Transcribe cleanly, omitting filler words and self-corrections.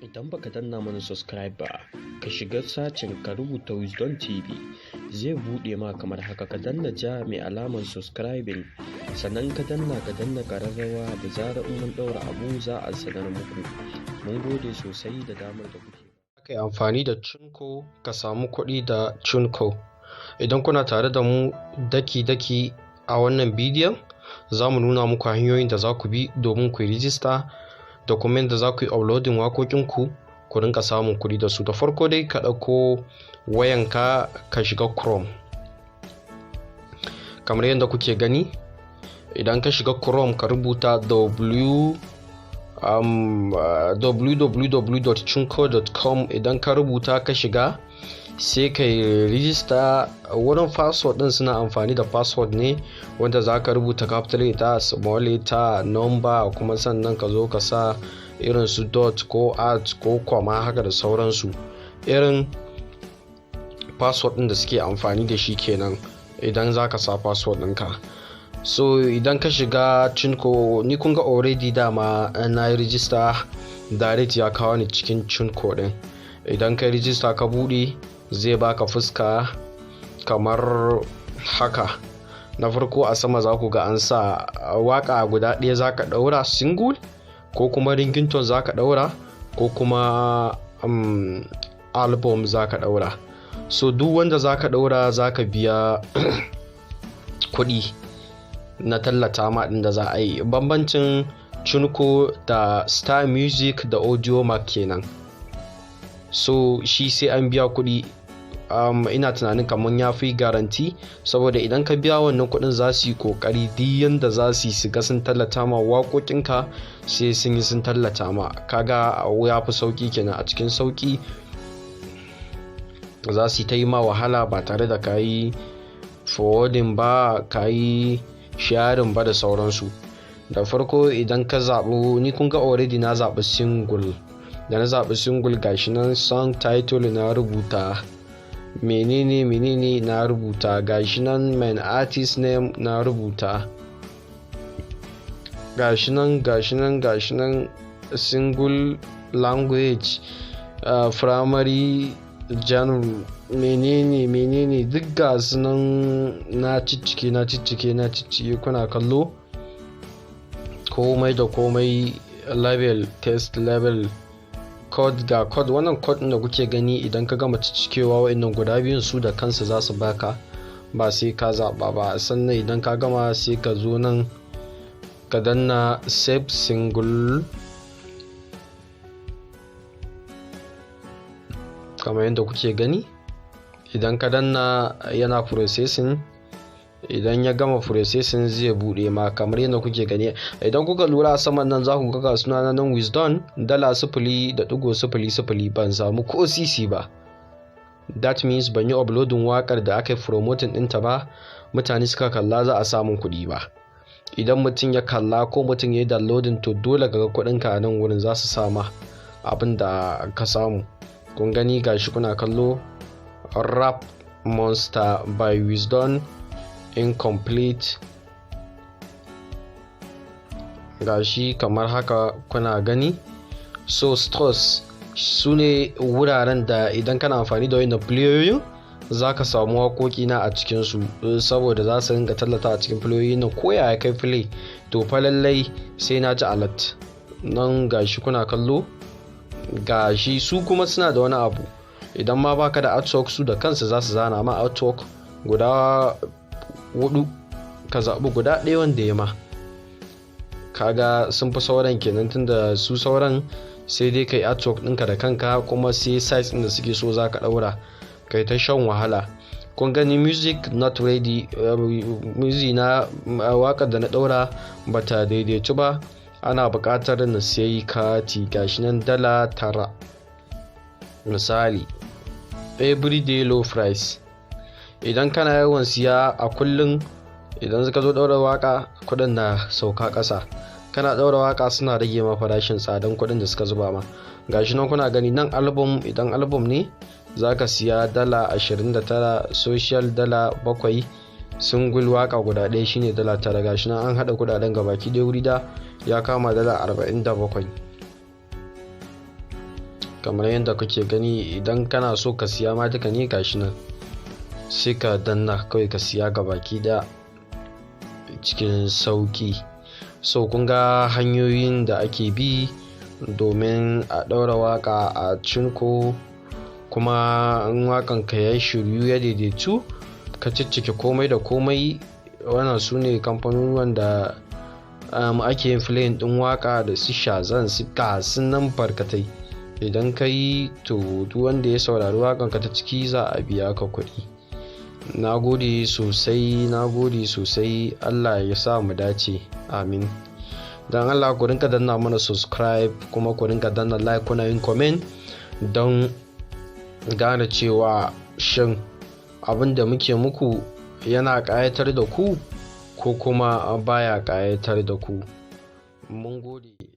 Idan baka danna mana subscribe ba, ka shiga sacin ka rubuta Wisdom TV, zai buɗe ma kamar haka. Ka danna ja mai alamar subscribing, sannan ka danna ƙararrawa. Da zarar in mun ɗaura abu, za a sanar muku. Mun gode sosai da damar da kuke. Ka yi amfani da TuneCore ka samu kuɗi da TuneCore. Idan kuna tare da mu daki-daki a wannan bidiyon, za mu nuna muku hanyoyin da za ku bi domin ku yi rijista da kuma yadda za ku yi uploading waƙoƙinku ku rinka samun kuɗi da su. Da farko dai, ka ɗauko wayanka, ka shiga Chrome. Kamar yadda kuke gani, idan ka shiga Chrome, ka rubuta w um, www.tunecore.com. Idan ka rubuta, ka shiga, sai ka yi rijista. Wurin password din, suna amfani da password ne wanda za ka rubuta capital letter, small letter, number, kuma sannan ka zo ka sa irin su dot ko at ko comma haka da sauransu. Irin password din da suke amfani da shi kenan idan za ka sa password ɗinka. So idan ka shiga TuneCore, ni kun ga already dama na yi rijista, direct ya kawo ni cikin TuneCore din. Idan ka rijista, ka bude, zai baka fuska kamar haka. Na farko, a sama za ku ga an sa waka guda ɗaya za ka ɗaura, single, ko kuma ringtone za ka ɗaura, ko kuma album za ka ɗaura. So duk wanda za ka ɗaura, za ka biya kuɗi na tallata ma ɗin da za a yi. Bambancin TuneCore da Star Music da Audiomack kenan. So shi sai an biya kuɗi. Ina tunanin kamar ya fi guarantee, saboda idan ka biya wannan kuɗin, za su yi ƙoƙari duk yanda za su yi su ga sun tallata ma waƙoƙinka, sai sun yi sun tallata ma. Kaga ya fi sauƙi kenan. A cikin sauƙi za su yi ta yi ma wahala ba tare da ka yi forwarding ba, ka yi sharing ba da sauransu. Da farko, idan ka zaɓi, ni kun ga already na zaɓi single. Da na zaɓi single, gashi nan song title na rubuta, menene menene na rubuta, gashi nan main artist name na rubuta, gashi nan, gashi nan, gashi nan, single language, primary genre, menene menene, duk gasu nan na ciccike, na ciccike, na ciccike. Kuna kallo, komai da komai, label, test level, code, ga code. Wannan code da kuke gani, idan ka gama ciccikewa wa'annan guda biyun, su da kansu za su baka, ba sai ka zaɓa ba. Sannan idan ka gama, sai ka zo nan ka danna save single kamar yadda kuke gani. Idan ka danna, yana processing. Idan ya gama processing, zai bude ma kamar yadda kuke gani. Idan kuka lura, a saman nan za ku ga suna nan, Wisdom, $0.00. Ban samu ko sisi ba. That means ban yi uploading wakar da aka yi promoting ɗinta ba, mutane suka kalla, za a samun kuɗi ba. Idan mutum ya kalla ko mutum ya yi downloading, to dole ga kuɗinka a nan wurin, za su sama abin da ka samu. Kun gani, gashi kuna kallo, Rap Monster by Wisdom incomplete, gashi kamar haka kuna gani. So stores su ne wuraren da idan kana amfani da wannan playoyin, za ka samu waƙoƙi na a cikinsu, saboda za su ringa tallata a cikin playoyi na. Ko yaya kai play, to fa lallai sai na ji alert nan. Gashi kuna kallo, gashi. Su kuma suna da wani abu, idan ma baka da artwork, su da kansu za su zana ma artwork guda hudu, ka zaɓi guda ɗaya wanda ya ma. Kaga sun fi sauran kenan, tunda su sauran sai dai kai artwork ɗinka da kanka, kuma sai size ɗin da suke so za ka ɗaura, kai ta shan wahala. Kun gani, music not ready, music na, waƙar da na ɗaura bata daidaitu ba, ana buƙatar na sayi kati. Gashi nan, $9 misali. Everyday low price, idan kana yawan siya a kullum, idan suka zo ɗaura waka, kuɗin na sauka ƙasa. Kana ɗaura waka, suna rage ma farashin tsadan kuɗin da suka zuba ma. Gashi nan kuna gani nan, album, idan album ne zaka siya $29, social $7, single waka guda ɗaya shine $9. Gashi nan an haɗa kuɗaɗen gabaki ɗaya wuri da ya kama $47. Kamar yadda kake gani, idan kana so ka siya ma duka ne, gashi nan, sai ka danna kawai ka siya gabaki daya cikin sauki. So kun ga hanyoyin da ake bi domin a ɗaura waka a TuneCore. Kuma in wakan ka ya shiryu, ya daidaitu, ka ciccike komai da komai, wannan su ne kamfanonuwan da ake yin playing ɗin waka da su Shazam, su gasu nan barkatai. Idan ka yi, to duk wanda ya saurari wakan ka ta ciki, za a biya ka kuɗi. Na gode sosai, na gode sosai. Allah ya sa mu dace, amin. Don Allah ku rinka danna mana subscribe, kuma ku rinka danna like, kuna yin comment don gane cewa shin abin da muke muku yana ƙayatar da ku ko kuma baya ƙayatar da ku. Mun gode.